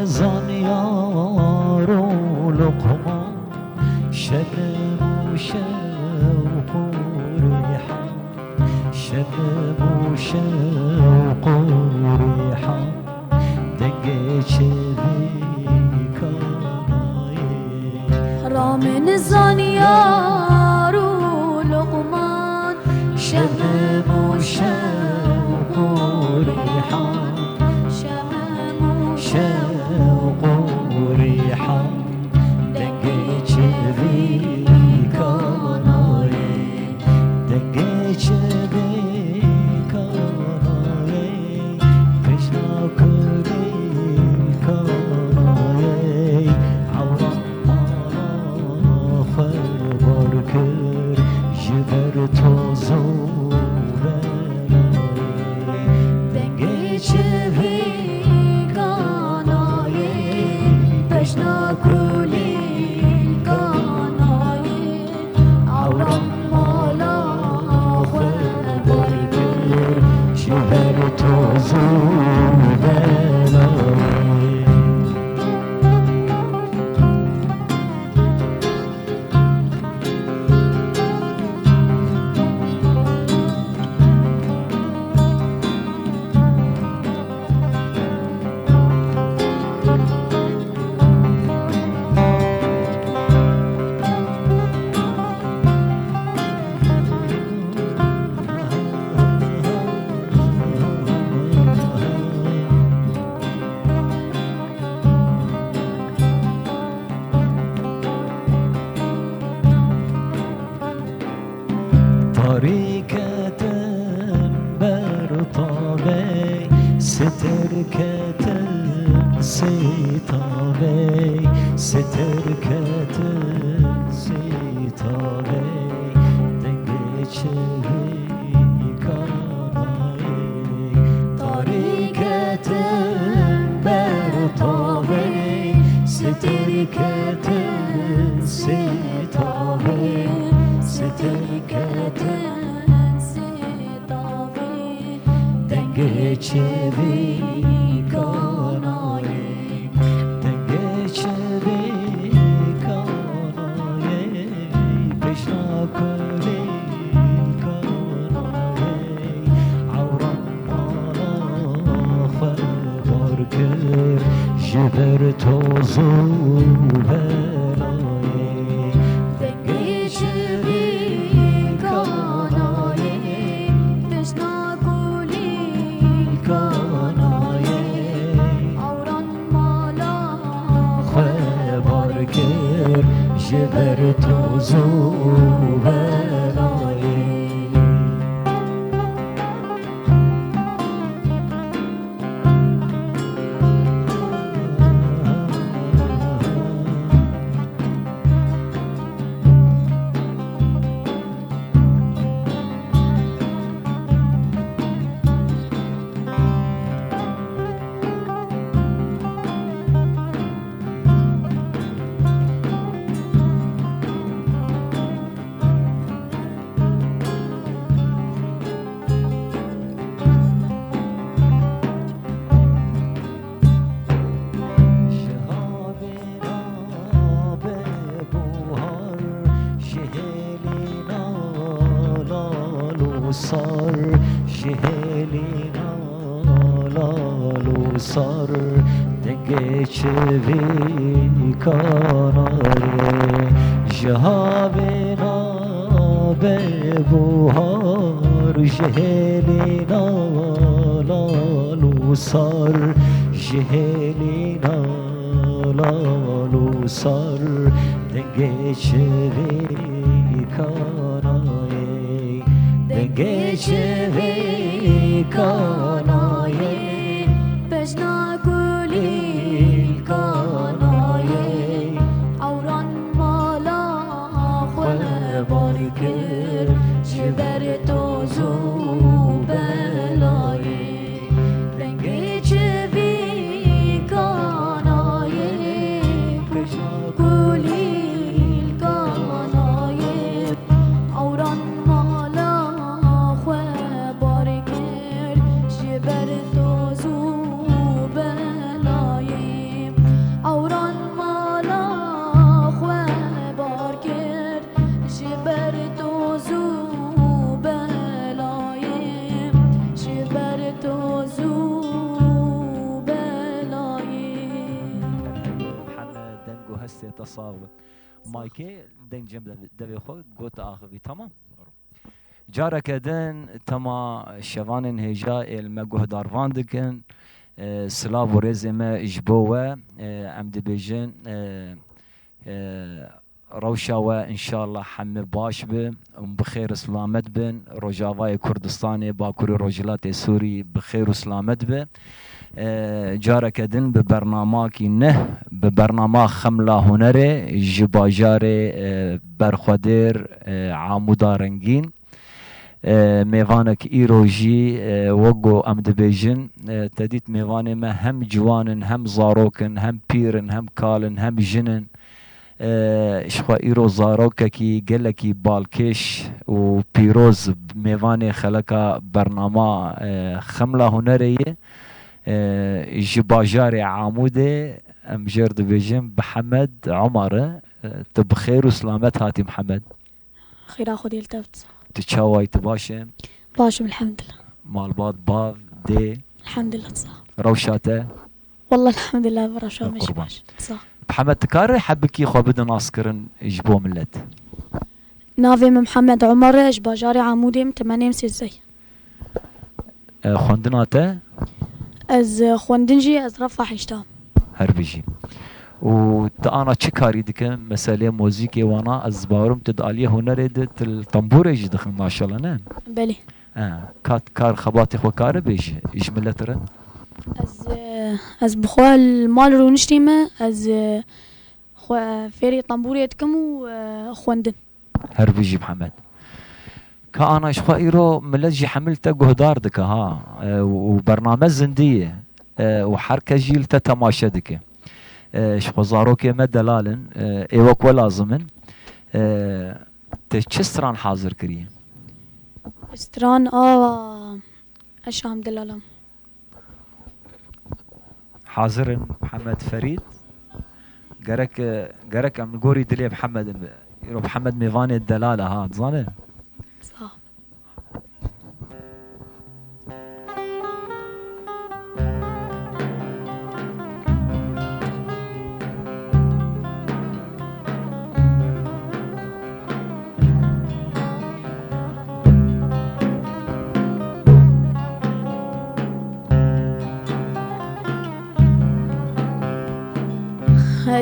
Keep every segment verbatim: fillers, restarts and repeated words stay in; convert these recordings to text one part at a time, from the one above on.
Zanyar û Luqman, şerm û şewq û rîhan, şerm û şewq û rîhan, dengê çivîka nayê. Ramin Zanyar û Luqman, şerm û şewq û rîhan, şerm û şewq û rîhan, dengê çivîka nayê, dengê çivîka nayê, pêşna kulîlka nayê, ewran mala xwe bar kir ji ber toz û belayê. Dengê çivîka nayê, pêşna kulîlka nayê, ewran mala xwe bar kir ji ber toz û belayê. Tarî ketim ber tavê, sitir ketim sê tavê, sitir ketim sê tavê, dengê çivîka nayê. Tarî ketim ber tavê, sitir ketim sê tavê, sitir ketim sê tavê, dengê çivîka nayê, dengê çivîka nayê, pêşna kulîlka nayê, ewran mala xwe bar kir ji ber toz û belayê. Dengê çivîka nayê, pêşna kulîlka nayê, ewran mala xwe bar kir ji ber toz û belayê. Ji havêna be buhar, ji hêlîna lal û sar, ji hêlîna lal û sar, dengê çivîka nayê. Ji havêna be buhar, ji hêlîna lal û sar, ji hêlîna lal û sar, dengê çivîka nayê, dengê çivîka nayê, pêşna kulîlka nayê, ewran mala xwe bar kir ji ber toz û belayê. Dengê çivîka nayê, pêşna kulîlka nayê, ewran mala xwe bar kir ji ber toz û belayê. Sax be. Maykê deng cem devê xwe got axivî, tamam. Careke din tema şevanên hêja ê li me guhdarvan dikin. E, silav û rêzê me ji bo we. E, em dibêjin, e, e, rewşa we înşallah heme baş bi û bi xêr û silamet bin. Rojavayê Kurdistanê, Bakurê Rojhilatê Sûrî bi xêr û silamet bi. E, careke din bi bernamakî neh, bi bernama Xemla Hunerê ji bajarê, e, Berxwedêr, e, Amûda Rengîn. E, mêvanek îro jî, e, wek ku em dibêjin, e, te dît mêvanê me hem ciwan in, hem zarok in, hem pîr in, hem kal in, hem jin in. E, ji xwe îro zarokekî gelekî balkêş û pîroz mêvanê xeleka bernama, e, Xemla Hunerê ye. E, ji bajarê Amûdê em jêr dibêjin Mihemed Omar e. E, tu bi xêr û silamet hatî Mihemed. Xêra Xwedê li te bit. Tu çawa yî, tu baş e? Baş im, elhamdulillah. Malbat, bav, dê? Elhamdulillah, sax. Rewşa te? Wallah, elhamdulillah, rewşa me jî baş. Sax. Mihemed, tu kare hebikî xwe bide naskirin ji bo millet? Navê min Mihemed Omar e, ji bajarê Amûdê im, temenê min sêzdeh. E, xwendina te? Ez, e, xwendin jî, ez refa heşta. Her bijî. Û tu ana çi karî dike? Meselê muzîkê wana, ez bawerim tu di aliyê hunerê de, tu li tembûrê jî dixin maşallah, ne? Belê. E, kat, kar xebatê xwe kare bêje ji millet re? Ez, e, ez bi xwe li mal rûniştî me, ez, e, xwe fêrî tembûrê dikim û, e, xwendin. Her bijî Mihemed. Ka ana ji xwe îro millet jî hemî li te guhdar dike ha, e, û bername zindî ye, e, û her kes jî li te temaşe dike. E, ji xwe zarokê me delal in, e, ê wek we lazim in. E, te çi stran hazir kiriye? Stran a Eşam delalam. Hazir in Mihemed Ferîd. Gerek, gerek em li gorî dilê Mihemed in. Îro Mihemed mêvanê delal e ha, dizane? Sağ ol.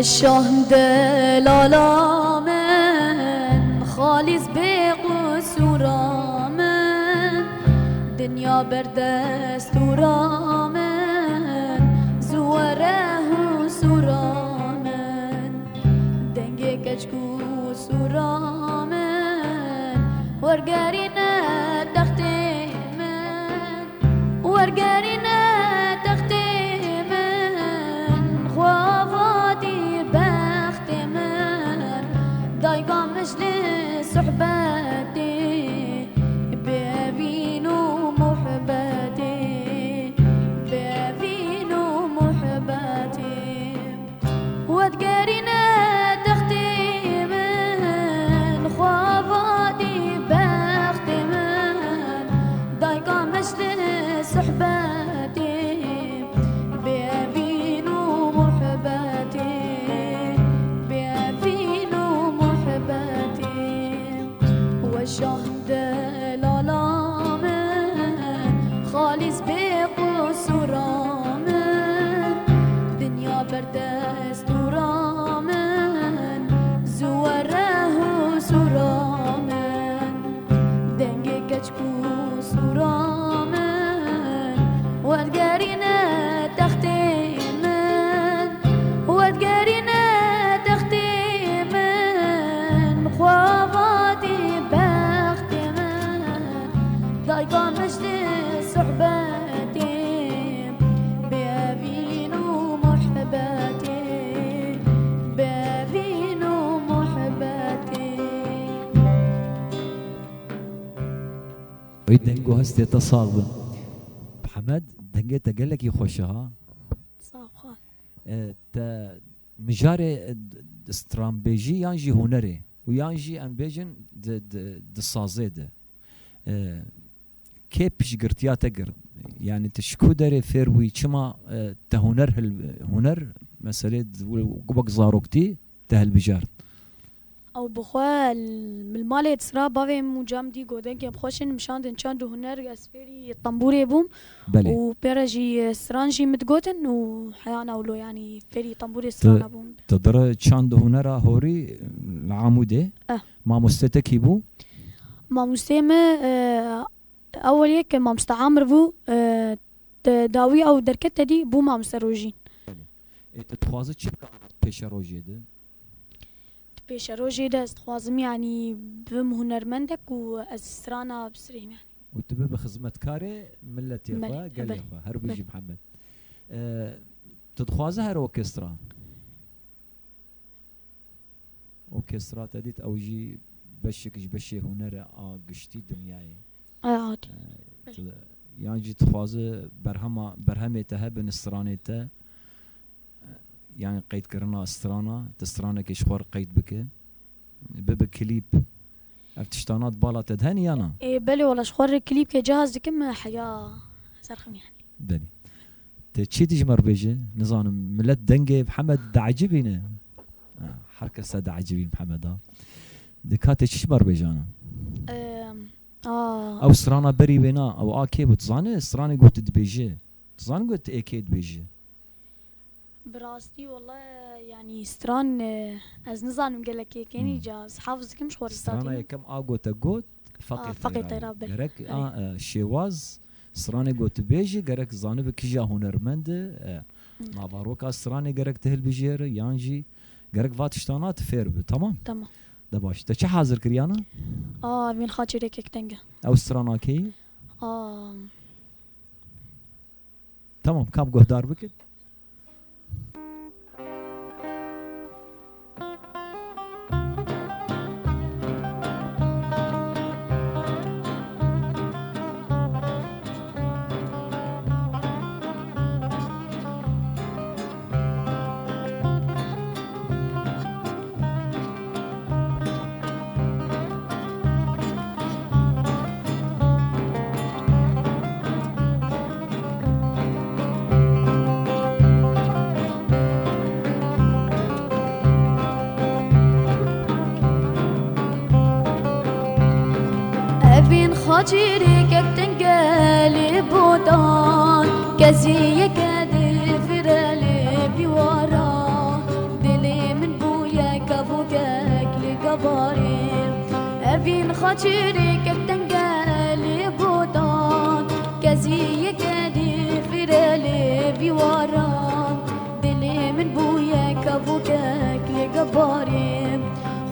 Şah delala min, xalîs bê qusûra min, dinya ber destûra min, ziwere hûsûra min, dengê keçk û sûra min, wergerîne textê min. Wergerîne textê min, xwe ava dî bextê min, dayika min ji li suhbetê, bêvîn û muhbetê, bêvîn û muhbetê. Wergerîne textê min, xwe ava dî bextê min, dayika min ji li suhbetê, bêvîn û muhbetê, bêvîn û muhbetê. Weşan delala min, xalîs bê qusûra min, dinya ber destûra min, ziwere hûsûra min, dengê keçk û sûra min, wergerîne textê min. Wedigerîne textê min, xwe ava dî bextê min, dayika min ji li suhbetê, bêvîn û muhbetê, bêvîn û muhbetê. Ey deng û hestê te sax bin. Mihemed, dengê te gelekî xweş e ha. Sax ol. E, te mijarê, e, d-, stranbêjî yan jî hunerê û yan jî em bêjin di, di, di sazê de. E, kê piştgirtiya te girt? Yani tu ji ku derê fêr bûyî? Çima, e, te huner hil-, huner meselê di-, wek zaroktî te hilbijart? Ew bi xwe l-, min li malê di sira bavê min û cem dî ku dengê xweş in, min şandin çand û huner, ez fêrî tembûrê bûm. Belê. Û pê re jî stran jî min digotin û heyana wilo, yanî fêrî tembûrê Tu, strana bûm. tu dire çand û hunera horî li Amûdê. Eh. Mamoste te kî bû? Mamosteyê me, e, ewel yek mamoste Amir bû, e, di dawî ew derket te dî bû mamoste Rojîn. Belê. Ê, tu dixwaze çi bike pêşerojê de? Di pêşerojê de ez dixwazim, yanî bibim hunermendek û ez strana bisirêm, yanî. Û tu bibe xizmetkarê miletê Belê, xwe, gelê belê, xwe. Her bijî belê. Mihemed. E, tu dixwaze her orkestra? Orkestra te dît, ew jî beşek ji beşê hunere a giştî dinyayê. Aya hatî. E, Belê. tu, yan jî dixwaze berhema, berhemê te hebin stranê te, e, yanî qeydkirina strana, tu stranekê ji xwe re qeyd bike, bibe klîp. Ev tiştana di bala te de hene ya na? Ê, belê, wala ji xwe re klîpkê cihaz dikim, heya ser xim yanî. Belê. Te çi dî ji me re bêje? Nizanim, milet dengê Mihemed diecibîne. Ha, her kes diecibîn Mihemeda. Di ka te çi ji me re bêje ana? Em, a. Ew strana berî wêna, ew a kê bû? Tu zanî stranê ku tu dibêje? Tu zanî ku tu ê kê dibêje? Bi rastî wele, yanî stran, e, ez nizanim gelek kê kênî Hmm. ca, ez hafiz dikim ji xwe re Strana zaten. yekem a ku te got, Feqê A, Feqê Teyra. Teyra, belê. Gerek Belê. a, e, şêwaz, stranê ku tu bêjî, gerek zanibi kîja hunermend e, e, Hmm. navaroka stranê gerek tu hilbijêre, yan jî gerek va tiştana tu fêr bi, tamam? Tamam. De baş. Te çi hazir kiriyana? A, vîn xaçîrê kek tenge. Ew strana kê? A. Tamam, kam guhdar bikin. Evîn xacîrê kek tengelê botan, kezî yeke difirelê bîwara. Dilê min bûye kevokek li gebarê. Evîn xaçirê kek tengelê botan, kezî yeke difirelê bîwara. Dilê min bûye kevokek li gebarê.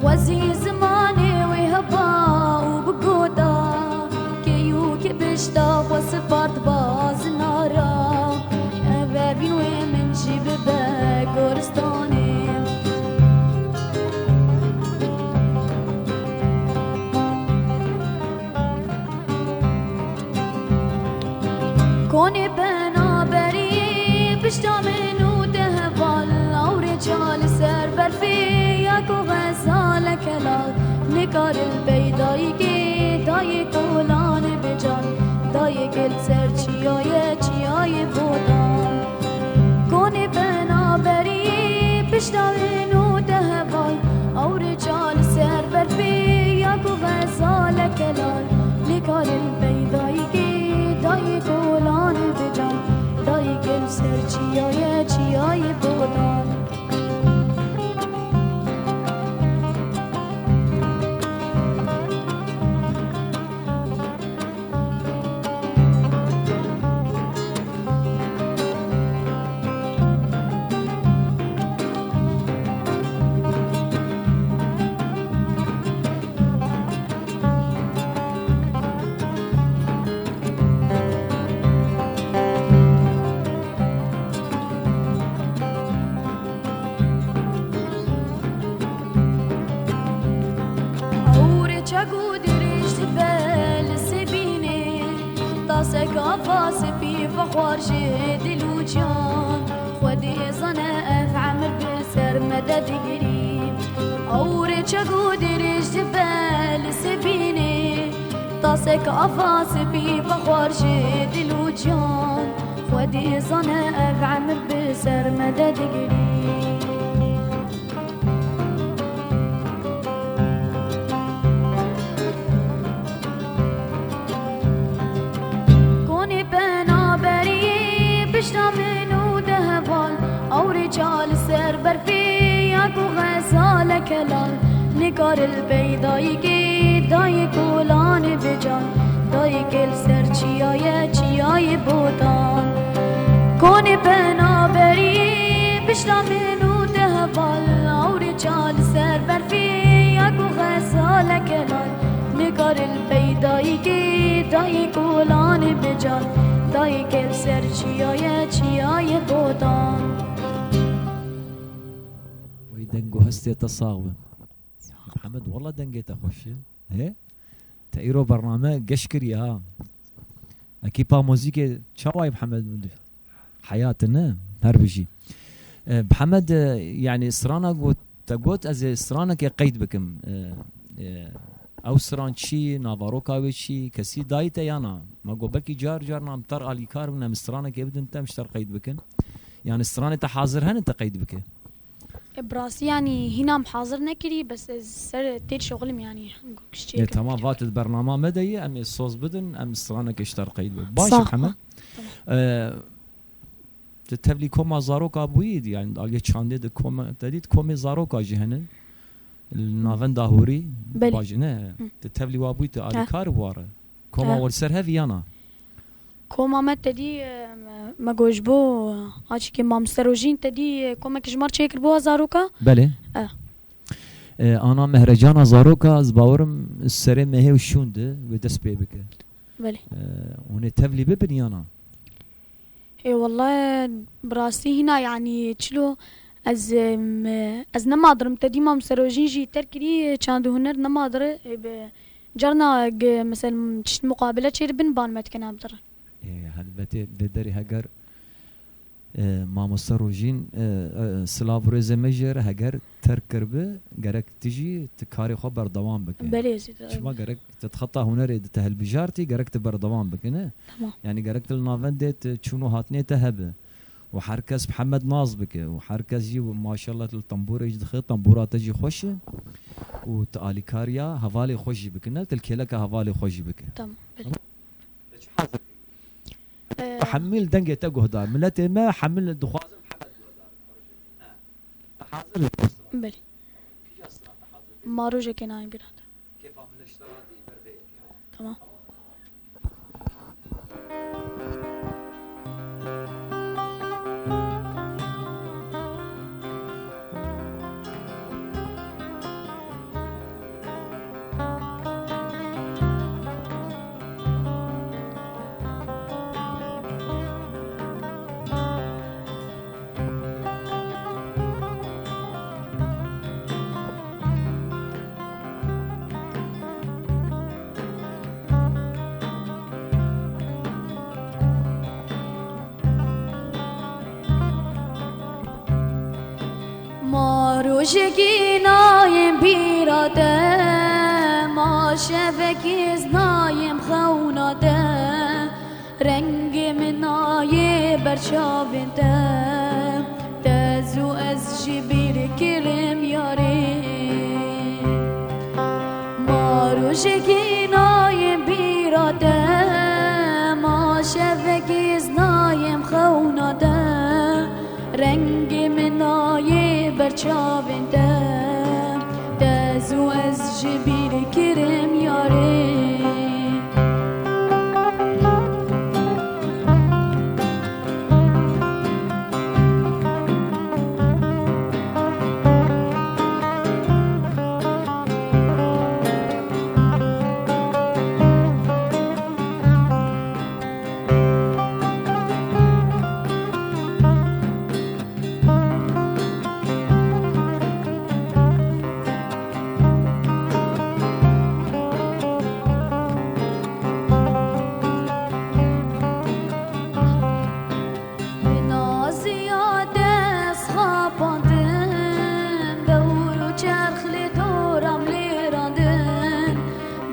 Xwezî zimanê wê heba û bigota, kê û kê pişta xwe sipart bazinara. Ev evîn wê min jî bibe goristanê. Konê penaberî pişta min û te heval, ewrê ça li ser berfê ya ku xezaleke lal. Nikarin pey dayikê, dayê kolanê bican, dayê gel ser çiyayê, çiyayê botan. Konê penaberî pişta wê nû de heval, ewrê ça li ser berfê ya ku xezaleke lal. Nikarin pey dayikê, dayê kolanê bican, dayikê li ser çiyayê, çiyayê botan. Ewrê çek û dirêj dibe li sebînê, tasek ava spî vexwar ji dil û can. Xwedê zane ev emir bi ser me de digirî. Ewrê çek û dirêj dibe li sebînê, tasek ava spî vexwar ji dil û can. Xwedê zane ev emir bi ser me de digirî. Li pey dayikê, dayik olan bi can, dayikê li ser çiyayê, çiyayê botan. Konê penaberî, pişta min û te heval, awrê ça li ser berfê, ya ku xezaleke lal. Nikare li pey dayikê, dayik olan bi can, dayikê li ser çiyayê, çiyayê botan. Wey deng û hestê te sax be. Mihemed, wela dengê te xweş e. He? Te îro bername geş kiriye ha. Ekîpa muzîkê çawa ye Mihemed? Heyat e ne? Her bijî. E, Mihemed, e, yanî strana got, te got ez ê stranekê qeyd bikim. E, e, ew stran çi, naveroka wê çi, kesî dayî te yana? Me got belkî car car em tar alîkar bin, em stranekê bidin te, em ji te re qeyd bikin. Yanî stranê te hazir hene te qeyd bike? E, bi rastî, yanî, hîna em hazir nekirî, bes ez ser tê dişoxilim, yanî, gokişçiyê Ê, tamam, vat di bernama me de ye, em ê soz bidin, em stranekê ji te re qeyd bibin. Baş e, Sax Hemen. Tamam. E, tu tevlî koma zaroka bûyî, yanî, aliyê çandê de koma, te dît, komê zaroka jî hene. Li navenda Hûrî, Belê. Baş e, ne? Hı. Tu tevlî wa bûyî, tu He. Alîkar bû ware. Koma He. Wa li ser hev yana? Koma me te dî, e, me, me got ji bo, e, açikê mamoste Rojîn te dî, e, komek ji me re çêkir bo zaroka. Belê. E. E, ana mehrecana zaroka, ez bawerim serê mehê û şûn de wê dest pê bike. Belê. E, hûn ê tevlî bibin yana? Ê, wele bi rastî hîna, yanî çilo ez, em, ez nemadir im, te dî mamoste Rojîn jî terk kirî, çand û huner nemadir, ê, bi Carna, g-, mesela, tişt muqabele çêdibin, ban me dikine em dir. Ê, helbetê, vê derê heger, e, mamoste Rojîn, e, e, silav û rêzê me jê re, heger terk kiribi, gerek tu jî tu karê xwe berdewam bike. Belê, zî de. Çima gerek tu di xeta hunerê de te hilbijartî, gerek tu berdewam bike, ne? Tamam. Yanî gerek tu li navendê tu çûn û hatinê te hebe. Û her kes Mihemed nas bike û her kes jî maşallah li tembûrê jî dixe, tembûra te jî xweş e û tu alîkariya hevalê xwe jî bike, ne tu li kêleka hevalê xwe jî bike. Tamam. Belê. Ee, Hemî li dengê te guhdar. Miletê me hemî li dixwazin Mihemed guhdar. Te hazir e? Belê. Kîja stran te hazir e? Ma rojekê nayên bîra te. Kêfa min leş te hatî ber vê yekê. Tamam. Ma rojekî nayêm bîra te, ma şevekî ez nayêm xewna te. Rengê min nayê ber çavên te, te zû ez ji bîr kirim yarê. Ma rojekî nayêm bîra te, ma şevekî ez nayêm xewna te. Rengê min nayê ber çavên te, te zû ez ji bîr kirim yarê. Bi naziya dest xapandim, dewr û çerx li doram lêrandin,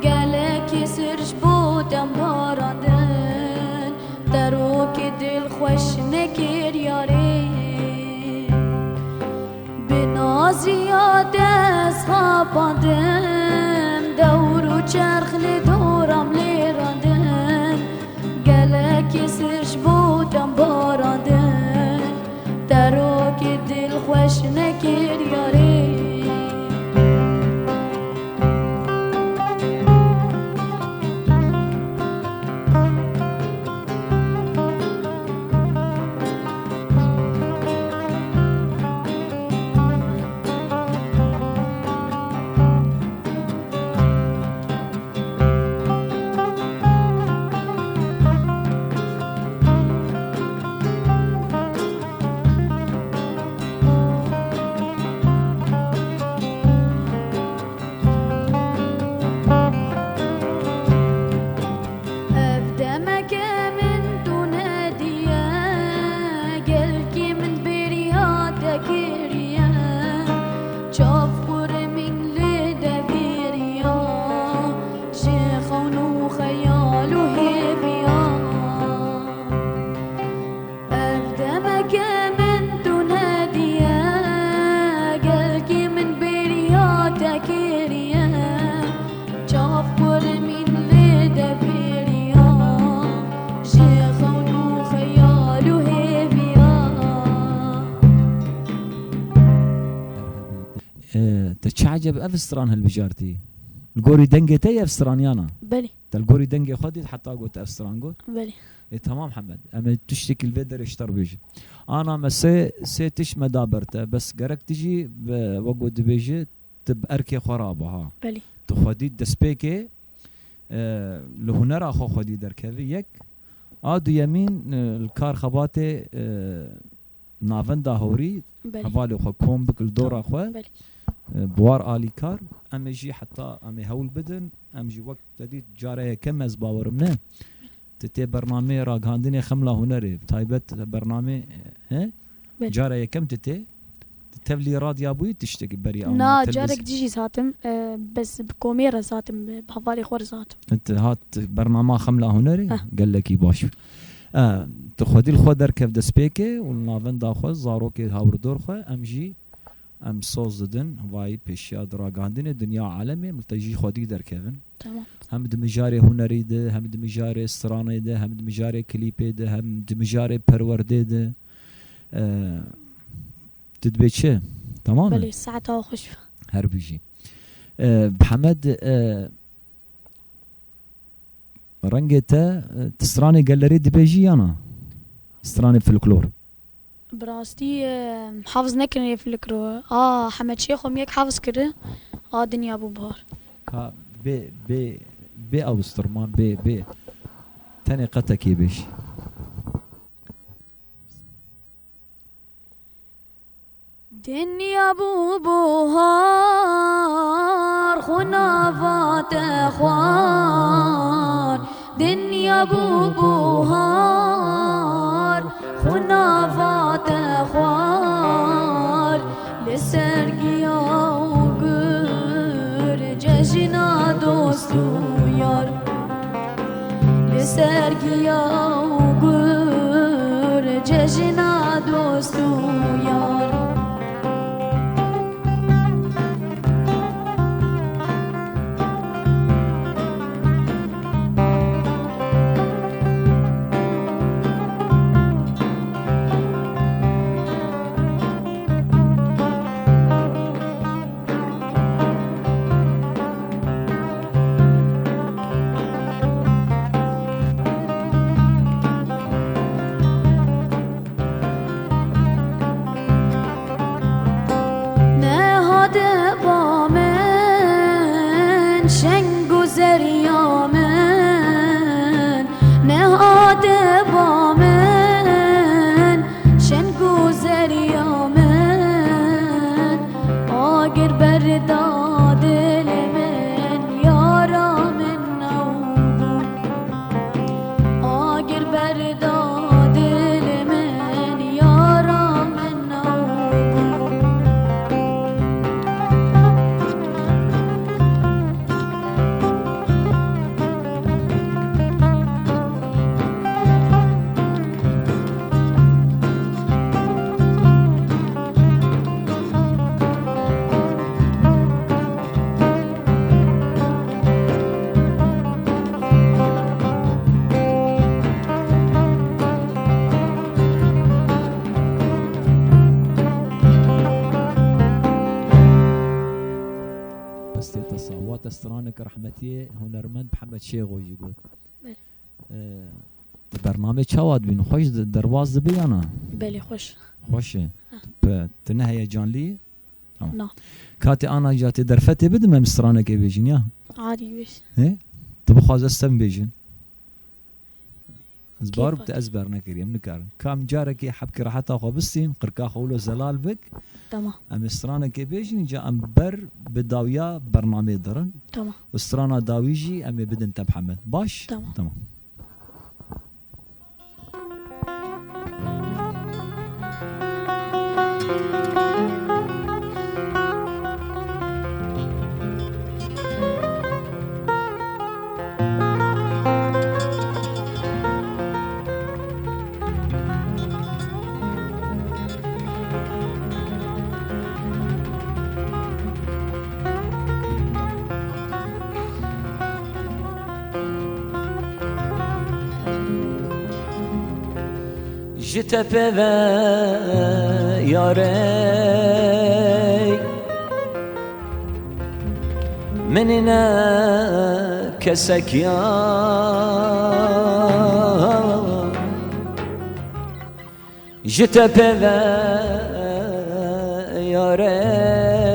gelekî sir ji bo dem barandin, te rokê dilxweş nekir yarê. Bi naziya dest xapandim, dewr û çerx li doram lêrandin, gelekî sir ji bo dem barandin, te rokê dilxweş nekir yarê. Ev demeke min tu nediye, gelkî min bêriya te kiriye. Çav qurmîn lê devêriya, ji xewn û xeyal û hêviya. Ev demeke min tu nediye, gelkî min bêriya te kiriye. Çav qurmîn lê devêriya, ji xewn û xeyal û hêviya. E, te çi eceb ev stran hilbijartî? Li gorî dengê te ev stran yana? Belê. Te li gorî dengê xwe dît heta got ev stran got? Belê. Ê, temam Hemed. Em ê tiştekî li vê derê ji te re bêjin. Ana me sê, sê tişt me da ber te. Bes gerek tu jî bi, wek ku dibêje, tu bi erkê xwe rabe ha. Belê. Tu xwedî destpêkê, e, li hunera xwe xwedî derkevî yek. A duyemîn, e, li kar xebatê, e, navenda hewrî, Belê. Hevalê xwe kom bik li dora xwe, Belê. E, bi war alîkar, em ê jî heta em ê hewl bidin, em jî wek te dît cara yekem ez bawerim ne. Tu tê bernameyê ragihandinê Xemla Hunerê, taybet bernamê, he? Belê. Cara yekem tu tê, tu tevlî radya bûyî tiştekî berî ew Na, televîz- carek dî jî hatim, e, bes bi komê re hatim, bi hevalê xwe re hatim. Tu hat bernama Xemla Hunerê, Heh. Gelekî baş. E, tu xwedî li xwe derkev destpêkê û li navenda xwe, zarokê hawirdor xwe, em jî, em soz didin, vayî pêşiya di ragihandinê dinya alemê, em li te jî xwedî derkevin. Tamam. Hem di mijarê hunerî de, hem di mijarê stranê de, hem di mijarê klîpê de, hem di mijarê perwerdê de. E, tu dibê çi? Tamam e? Belê, saeta xweş. Her bijî. E, Hemed, e, rengê te, e, tu stranê gelerê dibêjî yana? Stranê folklor. Bi rastî, e, hafiz nekirin yê folklor. A, Hemed Şêxo min yek hafiz kiri. A dinya bû bihar. Ka bê, bê, bê ew stirman, bê, bê. Tenê qetekê bêjî. Dinya bû buhar, xwe nava te xwar. Dinya bû buhar, xwe nava te xwar. Li ser giya û gur, cejina dost û yar. Li ser giya û gur, cejina dost û yar. Nehate ba min, şeng û zeriya min. Nehate ba min, şeng û zeriya min. Agir berda dilê min, yara min ew bû. Agir berda dilê min, yara min ew bû. Pestê te sawa te straneke rehmetiyê hunermend Mihemed Şêxo jî got. Belê. Ee, Di bernamê çawa dibîn? Xweş di-, derbas dibi ya na? Belê, xweş. Xweş e. Heh. Pe, tu ne heyecanlî yî? Tamam. Na. Katê ana ca tê derfetê bidim em stranekê bêjin ya? Adî bêj. He? Tu bixwaz ez tem bêjin. Ez bar Kêfa. Te ez bernekirî, em nikarin. Kam carekê hebkî reheta xwe bistîn, qirka xwe wilo zelal bik. Tamam. Em ê stranekê bêjin, ca em ber bi dawiya bernamê dirin. Tamam. Û strana dawî jî em ê bidin te Mihemed. Baş? Tamam. Tamam. Ji te pê ve yarey min ne kesek ya. Ji te pê ve yarey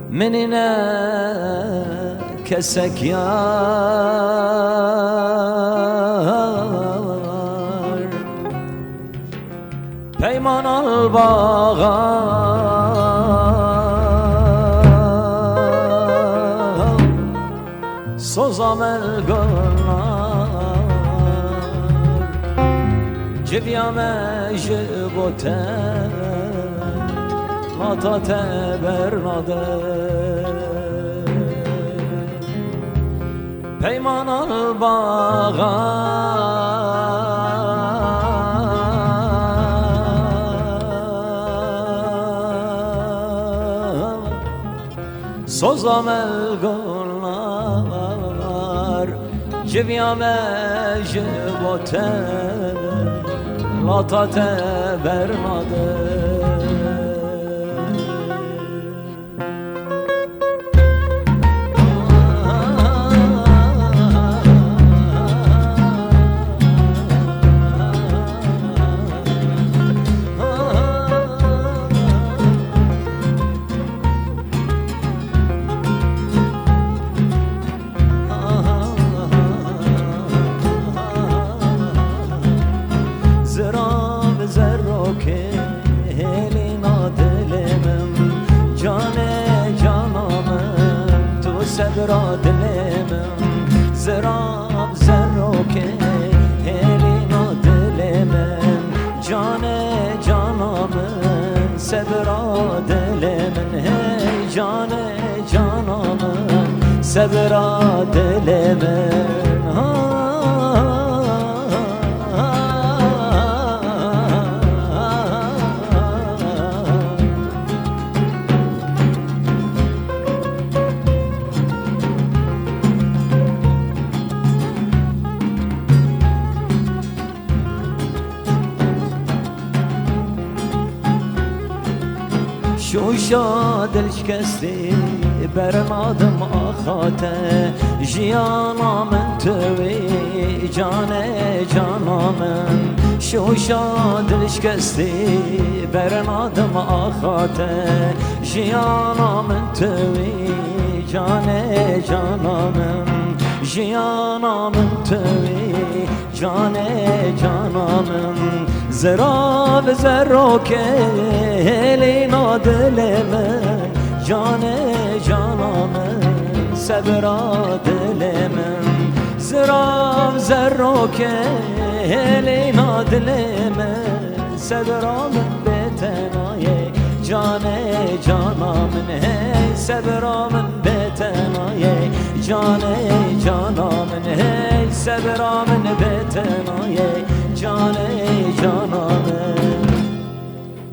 min ne kesek yar. Peyman al baxa Soza mel gulnar, civiya me ji bo te, lata te bernade. Peyman al baxa. Soza me gulnar, civiya me ji bo te, lata te bernade. Zirav zerokê hêlîna dilê min, canê cana min, tu sebra dilê min. Zirav zerokê hêlîna dilê min, canê cana min, sebra dilê min, hey canê cana min, sebra dilê min. Ha, ha, ha, ha. Şûşa dilşikestî bernadim axa te, jiyana min tu wî, canê cana min. Şûşa dilşikestî bernadim axa te, jiyana min tu wî, canê cana min. Jiyana min tu wî, canê cana min, zirav zerokê hêlîna dilê min, canê cana min, sebra dilê min. Zirav zerokê hêlîna dilê min, sebra min bê te nayê, canê cana min, hey, sebra min bê te nayê, canê cana min, hey, sebra min bê te nayê, canê cana min.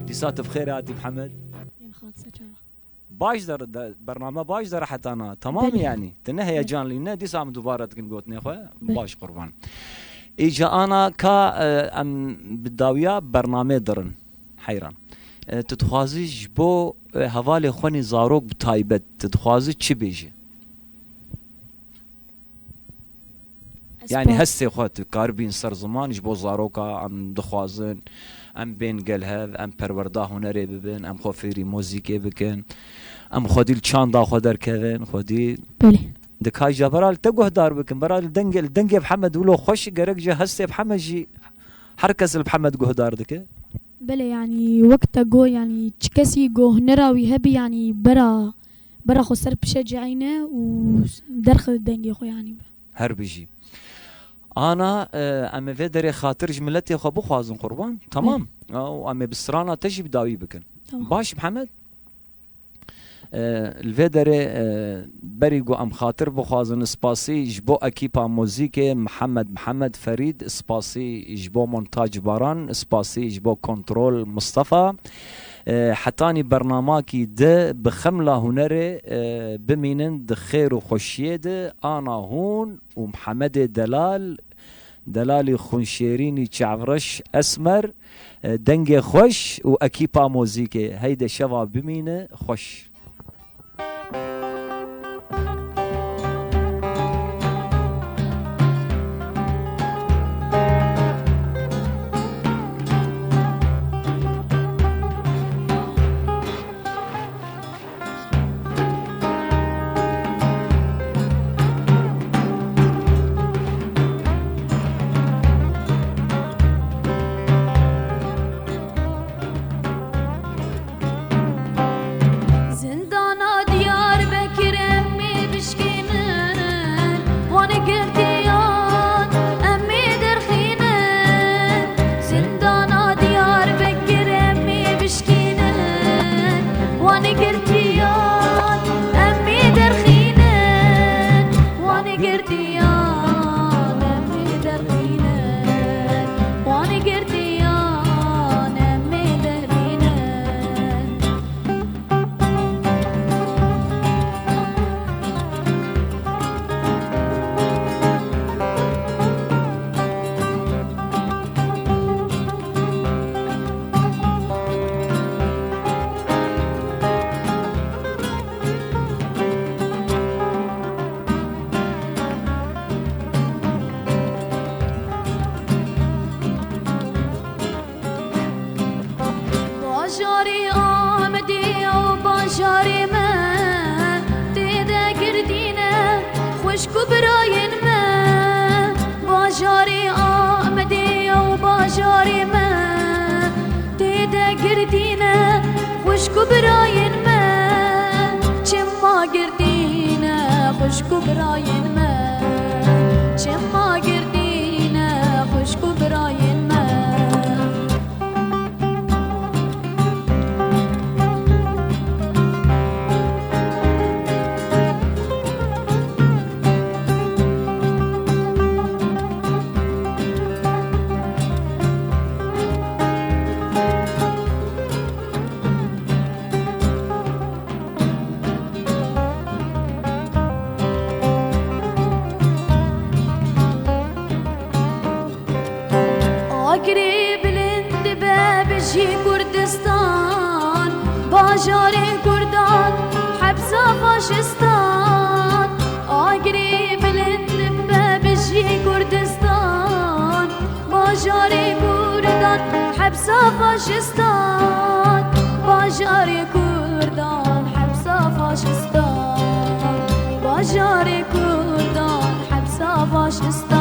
Dîsa tu bi xêr hatî Mihemed. Yên xal seçava. Baş der, de, bername baş der hetana. Tamam Belê. Yani. Tu ne heyecanlî ne, dîsa em dubare dikin gotinê xwe. Belê. Baş qurban. Îca ana ka, e, em bi dawiya bernamê dirin. Heyran. E, tu dixwazî ji bo, e, hevalê xwenî zarok bi taybet, tu dixwazî çi bêjî? Yanî hestê xwe tu karibîn ser ziman ji bo zaroka em dixwazin, em bên gel hev, em perwerda hunerê bibin, em xwe fêrî muzîkê bikin, em xwedî li çanda xwe derkevin, xwedî Belê. Dikay ji bera li te guhdar bikin, bera li dengê, li dengê bi Hemed wilo xweş, gerek ji hestê bi Hemed jî her kes li bi Hemed guhdar dike. Belê, yanî wek te got, yanî çi kesî ku hunera wî hebî, yanî bera, bera xwe ser bişecihîne û derxe dengê xwe, yanî. Her bijî. Ana, e, em ê vê derê xatir ji miletê xwe bixwazin qurban. Tamam. Hı. Û em ê bi strana te jî bi dawî bikin. Tamam. Baş Mihemed? E, li vê derê, e, berî ku em xatir bixwazin, spasî ji bo ekîpa muzîkê Mihemed, Mihemed Ferîd, spasî ji bo montaj Baran, spasî ji bo kontrol Mustafa. E, hetanî bernamakî di bi xemla hunerê, e, bimînin di xêr û xweşiyê de, ana hûn û Mihemedê Delal, Delalî xwînşêrînî çavreş Esmer, e, dengê xweş û ekîpa muzîkê. Heyde şeva bimîne xweş. Zindana Diyarbekir em ê bişkînin, wan girtiyan em ê derxînin. Zindana Diyarbekir em ê bişkînin, wan girtiyan em ê derxînin. Wan girtiyan em ê derxînin, wan girtiyan em ê derxînin. Bajarê Amedê ew bajarê me, tê de girtîne xwişk û birayên me. Bajarê Amedê ew bajarê me, tê de girtîne xwişk û birayên me. Çima girtîne xwişk û birayên me? Çima girtîne xwişk û birayên me? Agirê bilind be bijî Kurdistan, bajarê Kurdan hepsa faşistan. Agirê bilind be bijî Kurdistan, bajarê Kurdan hepsa faşistan. Bajarê Kurdan hepsa faşistan. Bajarê Kurdan hepsa faşistan.